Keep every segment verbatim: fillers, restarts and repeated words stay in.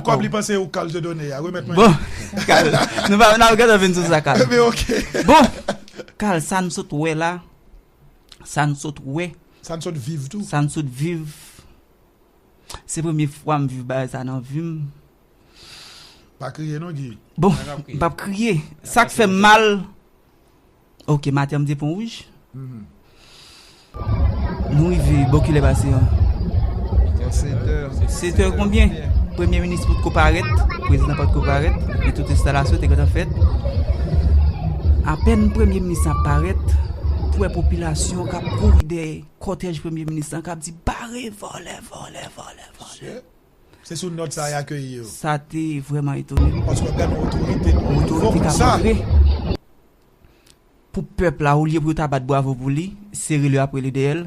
Kòb li panse ou Carl te done a, remèt mwen. Bon, Carl, nou pa, n ap gentan vin sou sa, Carl. Ebyen, ok. Bon, Carl, sa n sot wè la, sa n sot wè, sa n sot viv tou, sa n sot viv, se premye fwa m viv bagay sa nan vi m. Pa kriye non, Guy. Bon, m p ap kriye. Sa k fè m mal, ok, maten an m te pran wouj. Nou rive bò kilè pase an? Sèt è. Sèt è konbyen? Premye minis potko parèt, prezidan potko parèt, men tout enstalasyon te gentan fèt. Apèn premye minis ap parèt, pou wè popilasyon k ap kouri dèyè kòtèj premye minis lan k ap di, "Bare vòlè, vòlè, vòlè, vòlè." Se sou nòt sa y akeyi yo. Sa te vrèman etone m. Paske w ap gade yon otorite, yon nivo konsa. Otorite k ap antre. Pou pèp la, olye pou yo ta bat bravo pou li, se rele yo ap rele dèyè l.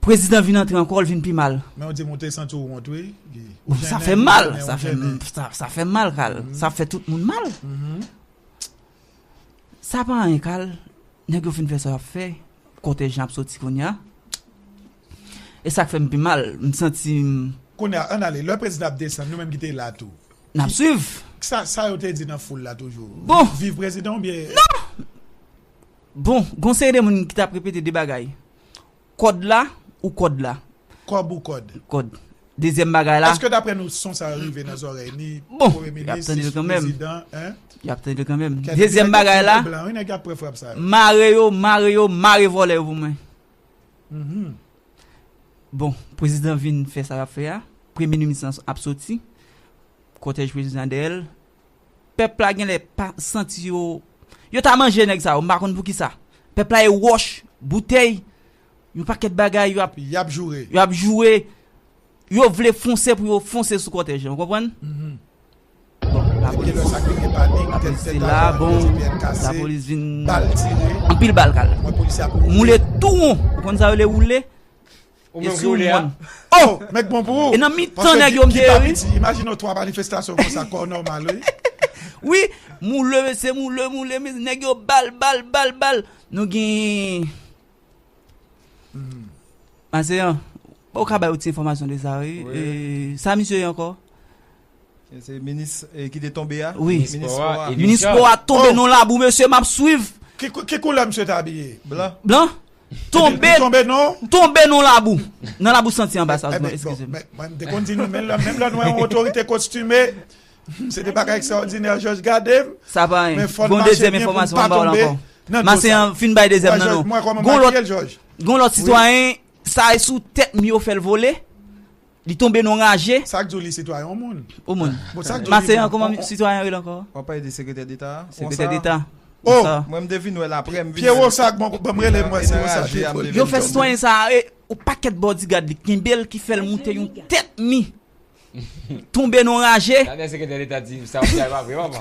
Prezidan vin antre ankò, l vin pi mal. Men w di m ou te santi w wont, wi, Guy. Ou jennen, sa fè m mal, men sa ou fè m, jennen. Sa, sa fè m mal, Carl. Sa fè tout moun mal. Sa pa anyen, Carl. Nèg yo fin fè sa y ap fè. Kòtèj lan ap soti kounye a. E sa k fè m pi mal, m santi m. Kounye a, ann ale. Lè prezidan ap desann, nou menm ki te la tou. N ap swiv. Sa, sa yo te di nan foul la toujou. Bon. Viv prezidan oubyen. Non! Bon, gon seri de moun ki t ap repete de bagay. Kòd la ou kòd la. Kòb ou kòd? Kòd. Dezyèm bagay la. Èske daprè nou son sa yo rive nan zòrèy ni premye minis, ni prezidan, en? Bon, y ap tande l kanmenm. Y ap tande l kanmenm. Dezyèm bagay la, mare yo, mare yo, mare vòlè yo pou mwen. Bon, prezidan vin fè sa l ap fè a. Premye minis lan ap soti. Kòtèj prezidan dèyè l. Pèp la genlè pa santi yo, yo ta manje nèg sa yo, m pa konn poukisa. Pèp la e wòch, boutèy, yon pakèt bagay, yo ap, y ap joure. Yo ap joure. Yo vle fonse pou yo fonse sou kòtèj lan, ou konprann? Bon, lapolis, lapolis te la, bon, lapolis vin, anpil bal, Carl. Moule tou won, ou konn sa yo rele woule? Ou menm ki woule a? Oh! Mèt bon pou ou. E nan mitan nèg yo m te ye, wi. Imajine w twa manifestasyon konsa, kò nòmal, wi. Wi, moule, mesye, moule, moule, mesye, nèg yo bal, bal, bal, bal. Nou gen Maseyan, ou ka bay yon ti enfòmasyon de sa, wi. Wi. E, sa misye ye ankò? Se minis, e, ki te tonbe a? Wi. Minis spò a. Minis spò a tonbe nan labou, mesye, m ap swiv. Ki kou-, ki koulè misye te abiye? Blan. Blan? Tonbe, tonbe nan labou. Nan labou santi anba sa, eskize m. Mwen, mwen, mwen, m te konn di nou, menm lè, menm lè nou wè yon otorite kostime, se de bagay ekstraòdinè, Jòj, gade m. Sa pa anyen. Men fò n mache byen pou n pa tonbe nan do sa. Maseyan fin bay dezyèm nan nou. Gon lòt, gon lòt sitwayen, sa e sou tèt m yo fè l vole. Li tonbe nan raje. Sa k di w li sitwayen, yon moun? Yon moun. Bon, sa k di w li Maseyan, kòman sitwayen rele ankò? W ap pale de sekretè deta a? Sekretè deta. Oh! Mwen, m te vin wè l aprè, m vin wè l. Pyero sa, bon, ban m rele m wè si Wosa Pyero. Yo fè sitwayen sa a, e, yon pakèt bodyguard li kenbe l ki fè l moute yon tèt mi. Tonbe nan raje. Sa nèg sekretè deta di, sa w ap di a pa vre, papa.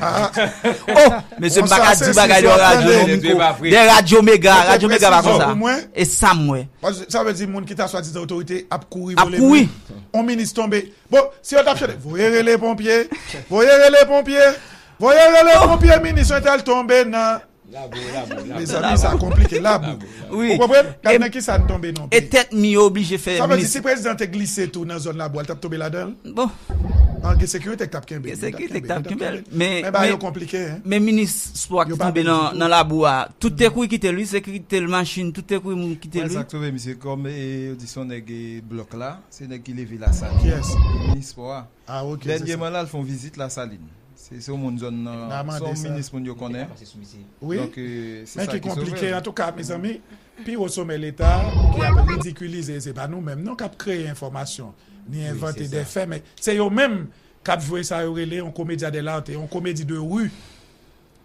Oh, mesye, m pa ka di bagay de radyo, non, m ko-, de radyo mega, radyo mega pa konsa. E sa m wè. Paske sa vle di moun ki ta swadizan otorite ap kouri vole moun. Yon minis tonbe. Bon, si yo t ap chante, voye rele ponpye, voye rele ponpye, voye rele ponpye, minis entèl tonbe nan. Labou, labou, labou. Mezanmi, sa konplike, labou. Wi. Ou konprann? Gad nan kisa n tonbe nan peyi. E tèt mi yo oblije fè minis. Sa vle di, si prezidan te glise tou nan zòn labou a, l t ap tonbe ladan l? Bon. An, gen sekirite k t ap kenbe l. Gen sekirite k t ap kenbe l. Men, men bagay yo konplike, en. Men minis spò a ki tonbe nan, nan labou a, tout te kouri kite l, wi, sekirite l, machin, tout te kouri moun kite l, wi. Sa k sove misye, kòm, e, yo di se yon nèg, e, blòk la, se nèg ki leve Lasalin. Kiyès? Minis spò a. Ah, ok, se sa. Dènyèman la, l fè yon vizit Lasalin. Se, se yon moun zòn nan, se yon minis moun yo konnen. Wi. Donk, e, se sa ki sove l. Men ki konplike, antouka, mezanmi, pi wo somè Leta ki ap ridikilize, se pa nou menm, non, k ap kreye enfòmasyon, ni envante de fè, men se yo menm k ap jwe sa yo rele yon comédia dell'arte, yon komedi de ri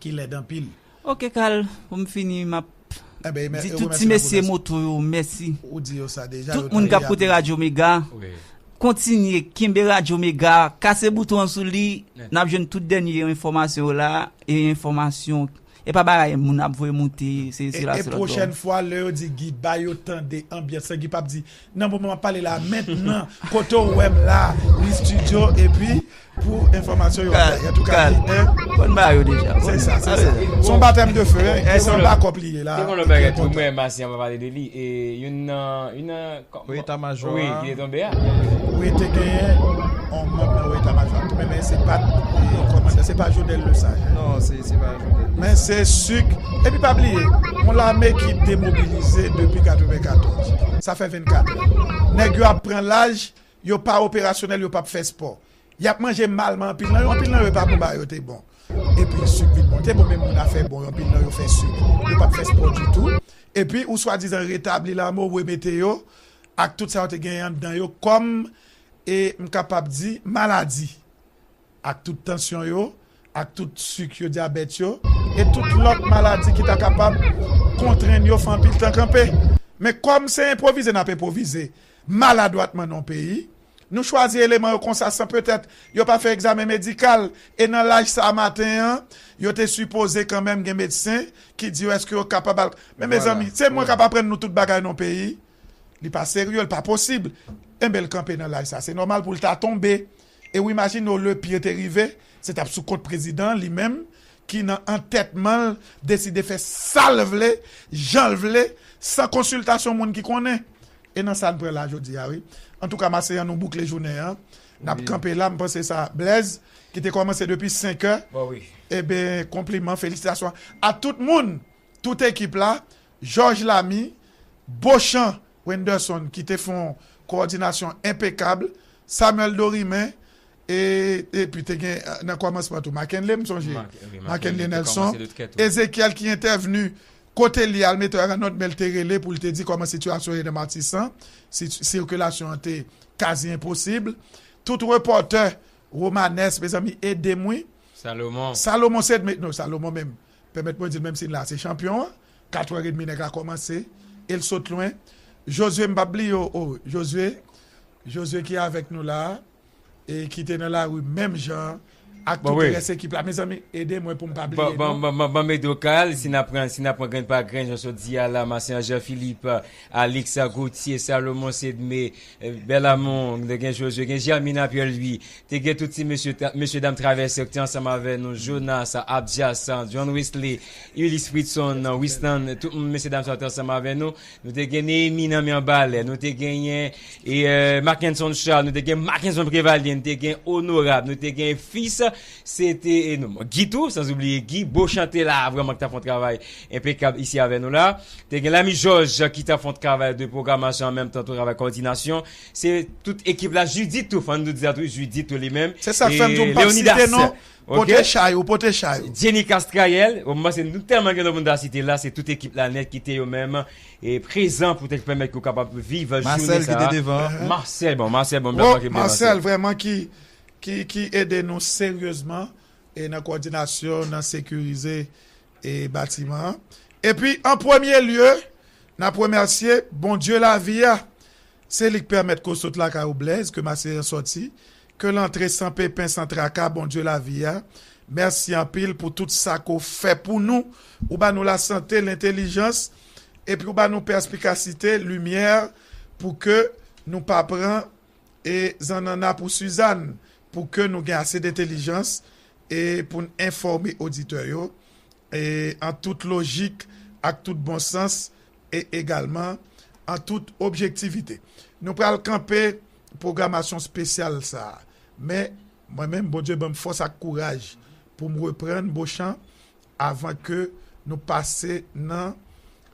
ki lèd anpil. Ok, Carl, pou m fini, m ap di tout ti mesye moto yo mèsi. Tout moun k ap koute Radyo Mega, kontinye kenbe Radyo Mega, kase bouton an sou li, n ap jwenn tout dènye enfòmasyon yo la, e enfòmasyon, e pa bagay moun ap voye moute, se, se la, se lòt bò. E pwochèn fwa, lè yo di Guy, ba yo tande anbyans lan, Guy p ap di, nan moman m ap pale la, mentnan, kote w wè m la, wi, studio, epi, pou enfòmasyon yo ap bay. Antouka, Guy, en. Konn ba yo deja. Se sa, se sa. Se yon batèm de fe, en. E se yon bakòp li ye la. Te gon lòt bagay tou, mwen, Maseyan pa pale de li. E youn nan, youn nan, o eta majò a. Wi, ki te tonbe a. Wi, te genyen yon manm nan o eta majò a. Pa Jovenel Lesage. Non, se, se pa Jovenel Lesage. Men se sik. Epi pa bliye, yon lame ki demobilize depi katrevenkatòz. Sa fè vennkat an. Nèg yo ap pran laj, yo pa operasyonèl, yo p ap fè spò. Y ap manje mal, men anpil nan yo, anpil nan yo, e pa bon bagay yo te bon. Epi sik vin bon. Te bon, men moun afè bon, anpil nan yo fè sik. Yo p ap fè spò ditou. Epi, ou swadizan retabli lame, ou remete yo, ak tout sa yo te genyen anndan yo, kòm, e m kapab di, maladi. Ak tout tansyon yo, ak tout sik yo, dyabèt yo, e tout lòt maladi ki ta kapab kontrenn yo fè anpil tan kanpe. Men kòm se enpwovize n ap enpwovize maladwatman nan yon peyi, nou chwazi eleman yo konsa san petèt yo pa fè egzamen medikal, e nan laj sa a maten an, yo te sipoze kanmenm gen medsen ki di yo èske yo kapab al. Men mezanmi, se mwen k ap aprann nou tout bagay nan yon peyi. Li pa serye, li pa posib. Enben, l kanpe nan laj sa. Se nòmal pou l ta tonbe. E w imajine w, le pire te rive, se t ap sou kont prezidan an li menm, ki nan antètman l, deside fè sa l vle, jan l vle, san konsiltasyon moun ki konnen. E nan sa n pran la jodi a, wi. Antouka, Maseyan, nou boukle jounen an. N ap kanpe la, m panse sa, Blaise, ki te kòmanse depi senk è. Enben, konpliman, felisitasyon a tout moun, tout ekip la, Jòj Lami, Bochan Wenderson, ki te fè yon kowòdinasyon enpekab, Samuel Dorimen, e, epi te gen, nan kòmansman tou, Mackenley, m sonje, Mackenley Nelson, Ezekiel ki entèvni kote li al mete yon nòt, men l te rele pou l te di kòman sitiyasyon ye nan Matisan, si, sikilasyon an te kazi enposib. Tout repòtè, Romanes, mezanmi, ede m, wi. Salomon. Salomon Sedme, non, Salomon menm, pèmèt mwen di l, menm si l la, se chanpyon an. Katrè edmi nèg la kòmanse, e l sot lwen. Jozye, m p ap bliye w, o, Jozye, Jozye ki avèk nou la a, e ki te nan lari menm jan ak tout rès ekip la. Mezanmi, ede mwen pou m pa bliye non. Ban m ede w, Kal, si n ap pran, si n ap pran grenn pa grenn, jan w sot di a la, Maseyan Jean Philippe, Alix Gauthier, Salomon Sedme, Belamon, te gen Jozye, gen Germina Pierre Louis, te gen tout ti mesye, mesye dam travèsè ki te ansanm avè nou, Jonas, Abdias, John Wesley, Ulysse Fritson, Winston, tout mesye dam sa yo te ansanm avè nou. Nou te gen Nehemi nan men anba lè, nou te genyen e, Mackenson Charles, nou te gen Mackenson Prévalien, nou te gen Onorab, nou te gen Fils, se te e, nou, Guy tou, sans oublier Guy, Bochan te la, vrèman ki t ap fè yon travay enpekab isi avè nou la. Te gen Lami Jòj ki t ap fè yon travay de pwogramasyon an menm tan tou travay kowòdinasyon. Se tout ekip la, Judith tou, fò n tou di sa tou, Judith tou li menm. Se sa k fè m di w m p ap site non. Pote chay ou, pote chay ou. Jenny Castrayel, bon, mwen se nou tèlman gen non pou n ta site la, se tout ekip la nèt ki te yo menm e prezan pou te pèmèt ke w kapab viv jounen sa a. Marcel ki te devan. Marcel, bon, Marcel, bon, m pa manke byen Marcel. Marcel vrèman ki, ki, ki ede nou seryezman e nan kowòdinasyon, nan sekirize e batiman an. Epi, an premye lye, n ap remèsye Bondye lavi a. Se li k pèmèt ke w sot lakay ou Blaise, ke Maseyan sòti, ke l antre san pepen, san traka, Bondye lavi a. Mèsi anpil pou tout sa ke w fè pou nou. Ou ba nou lasante, lentelijans, epi ou ba nou pèspikasite, limyè, pou ke nou pa pran e zannanna pou Sizàn, pou ke nou gen ase dentelijans e pou n enfòme oditè yo e an tout lojik, ak tout bon sans, e egalman an tout objektivite. Nou pral kanpe pwogramasyon espesyal sa a. Men, mwen menm, Bondye ban m fòs ak kouraj pou m reprann Bochan avan ke nou pase nan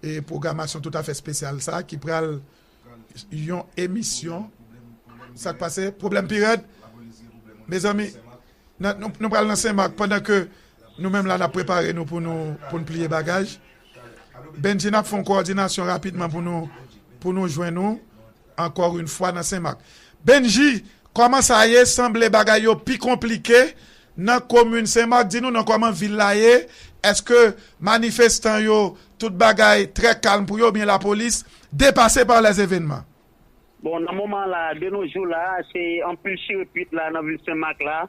e pwogramasyon toutafè espesyal sa a ki pral yon emisyon. Sa k pase? Pwoblèm pi rèd? Mezanmi, nan, nou, nou pral nan Senmak pandan ke nou menm la n ap prepare nou pou nou, pou n pliye bagaj. Benji, n ap fè yon kowòdinasyon rapidman pou nou, pou nou jwenn ou ankò yon fwa nan Senmak. Benji, kòman sa ye? Sanble bagay yo pi konplike nan komin Senmak. Di nou non, kòman vil la ye? Èske manifestan yo, tout bagay trè kalm pou yo, oubyen lapolis depase pa lèzevènman? Bon, nan moman la, de nos jours la, se anpil chirepit la nan vil Senmak la.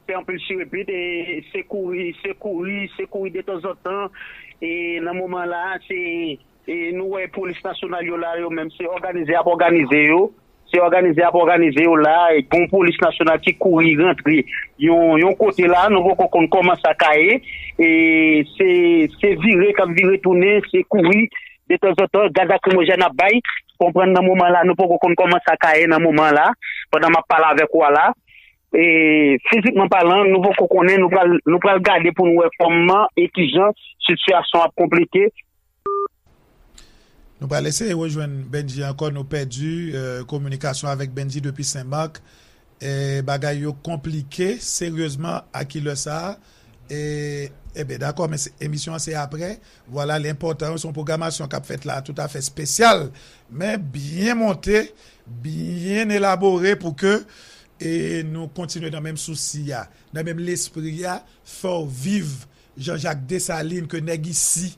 Se anpil chirepit e se kouri, se kouri, se kouri detanzantan. E nan moman la, se, e nou wè polis nasyonal yo la, yo menm, se òganize y ap òganize yo. Se òganize y ap òganize yo la. E gon polis nasyonal ki kouri rantre yon, yon kote la, nou poko konn kòman sa ka ye. E se, se vire k ap vire tounen, se kouri detanzantan, gaz lakrimojèn ap bay. Konprann nan moman la, nou poko konn kòman sa ka ye nan moman la, pandan m ap pale avèk ou a la. e, fizikman palan, nou poko konnen, nou pral, nou pral gade pou nou wè kòman e kijan sitiyasyon ap konplike. Nou pral eseye rejwenn Benji ankò, nou pèdi e, kominikasyon avèk Benji depi Senmak. E, bagay yo konplike seryezman a kilè sa a. E, ebyen, dakò, men se- emisyon an se apre. Vwala, li enpòtan, se yon pwogramasyon k ap fèt la toutafè espesyal, men byen monte, byen elabore pou ke e nou kontinye nan menm sousi a, nan menm lespri a, fè w viv Jean-Jacques Dessalines ke nèg isi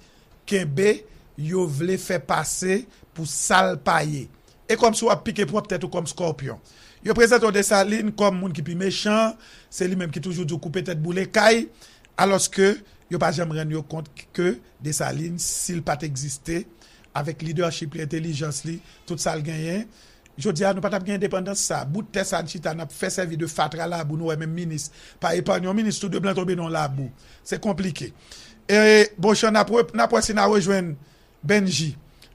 kenbe, yo vle fè pase pou sa l pa ye. E kòmsi w ap pike pwòp tèt ou kòm skòpyon. Yo prezante w Desalin kòm moun ki pi mechan, se li menm ki toujou di w koupe tèt boule kay, alòske yo pa janm rann yo kont ke Desalin, si l pa t egziste, avèk lidèchip li, entèlijans li, tout sa l genyen, jodi a nou pa t ap gen endepandans sa. Bout tè sa n chita n ap fè sèvi de fatra labou, nou wè menm minis pa epanye yon minis, tou de blan tonbe nan labou. Se konplike. E bon, chan n ap wè si n a rejwenn Benji.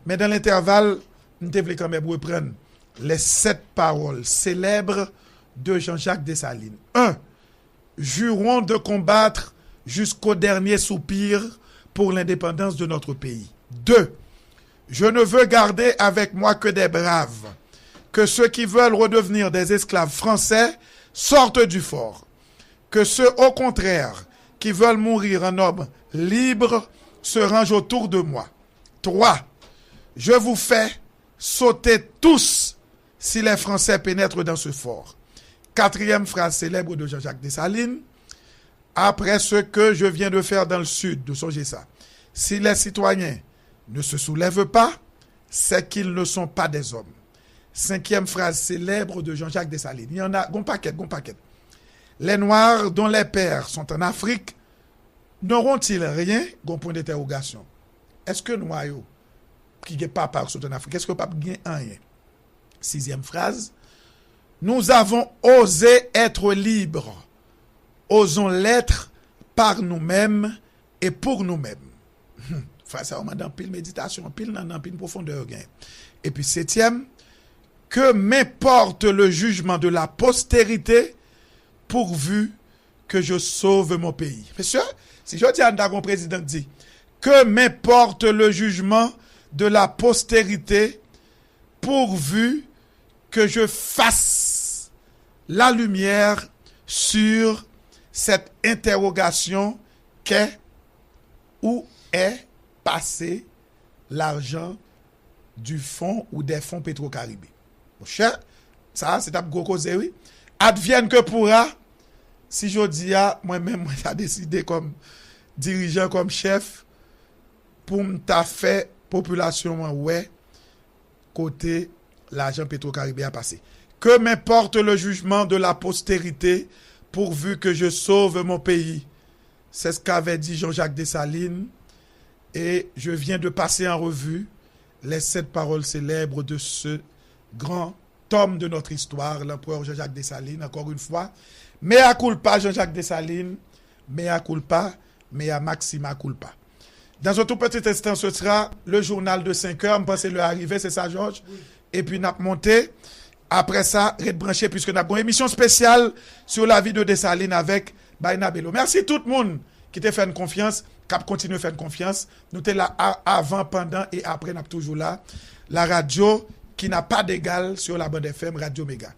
Men dan lentèval, m te vle kanmenm reprann les sept paroles célèbres de Jean-Jacques Dessalines. Un, jurons de combattre jusqu'au dernier soupir pour l'indépendance de notre pays. Deux, je ne veux garder avec moi que des braves, que ceux qui veulent redevenir des esclaves français sortent du fort, que ceux au contraire qui veulent mourir en hommes libres se rangent autour de moi. Trois, je vous fais sauter tous si les Français pénètrent dans ce fort. Quatrième phrase célèbre de Jean-Jacques Dessalines, après ce que je viens de faire dans le Sud, nou sonje sa, si les citoyens ne se soulèvent pas, c'est qu'ils ne sont pas des hommes. Cinquième phrase célèbre de Jean-Jacques Dessalines. Il y en a, gon pakèt, gon pakèt. Les Noirs dont les pères sont en Afrique n'auront-ils rien? Gon pwen dentèwogasyon. Èske nwa yo ki gen papa yo sot an Afrik, èske yo p ap gen anyen? Sizyèm fraz, nous avons osé être libres, osons l'être par nous-mêmes et pour nous-mêmes. Hmm. Fraz sa yo mande anpil meditasyon, anpil nannan, anpil pwofondè yo genyen. Epi setyèm, que m'importe le jugement de la postérité pourvu que je sauve mon pays. Mesye, si jodi a n ta gon prezidan k di, que m'importe le jugement de la postérité pourvu que je fasse la lumière sur cette interrogation qu'est où est passé l'argent du fonds ou des fonds Petro-Caribe. Monchè, sa se t ap gwo koze wi. Advienne que pourra, si jodi a mwen menm mwen ta deside kòm dirijan, kòm chèf, pou m ta fè popilasyon an wè kote lajan Petro Caribe a pase. Que m'importe le jugement de la postérité pourvu que je sauve mon pays. C'est ce qu'avait dit Jean-Jacques Dessalines et je viens de passer en revue les sept paroles célèbres de ce grand homme de notre histoire, l'empereur Jean-Jacques Dessalines, encore une fois. Mea culpa Jean-Jacques Dessalines, mea culpa, mea maxima culpa. Dans un tout petit instant, ce sera le journal de cinq heures. M panse lè a rive, se sa, Jòj? Epi n ap monte. Apre sa, ret branche, piske n ap gen yon emisyon espesyal sur la vie de Dessalines avèk Baina Bello. Mèsi tout moun ki te fè n konfyans, k ap kontinye fè n konfyans. Nou te la a, avan, pandan e apre, n ap toujou la. La radio qui n'a pas d'égal sur la bande F M, Radio Méga.